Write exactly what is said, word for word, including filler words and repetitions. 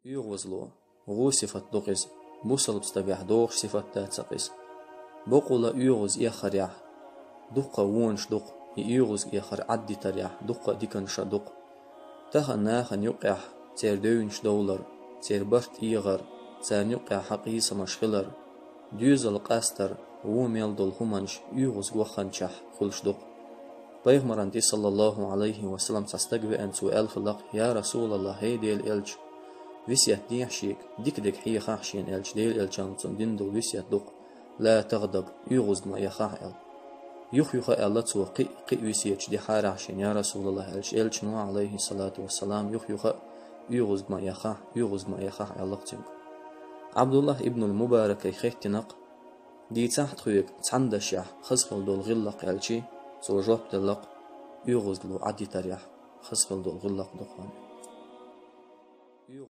ОьгӀазло. ГӀо сифат ду-кх иза. Бусалба стагехь догӀуш сифат дац-кх иза. Бокъонца оьгӀаз эхарехь дуккха вонаш ду-кх, и оьгӀаз эхар Ӏадитарехь дуккха а диканаш а ду-кх. Тахана нахана юкъехь церан девнаш довлар, церан барт эгӀар, царна юкъехь хьакъ йийсамаш хилар, доьзал къастар, вон мел долу хӀуманаш оьгӀазго ваханчохь хуьлуш ду-кх. Пайхамаран тӀе, саллаллаху Ӏалайхи ва саллам, цхьа стаг веана, цо аьлла хилла-кх: «Я Расулаллах, хӀей Делан элча, весет дехьа шега, дика дерг хьехахь шена», — аьлча, Делан элчано цунна дина долу весет ду-кх: «Ла тагӀдаб, оьгӀаз ма эхахь», — аьлла. Юха-юха а аьлла цо, кхин а, кхин а весеташ дехьарахь шена, я Расулаллах, аьлча, элчано, Ӏалайхи салату ва салам, юха-юха а: «ОьгӀаз ма эхахь, оьгӀаз ма эхахь», — аьлла-кх цуьнга. Ӏабдуллах ибн ал-Мубаракай хаьттина-кх: «Дийцахь тхоьга цхьана дашехь хаза хила долу гӀиллакх», — аьлча, цо жоп делла-кх: «ОьгӀазло Ӏадитарехь хаза хила долу гӀиллакх ду-кх хьуна».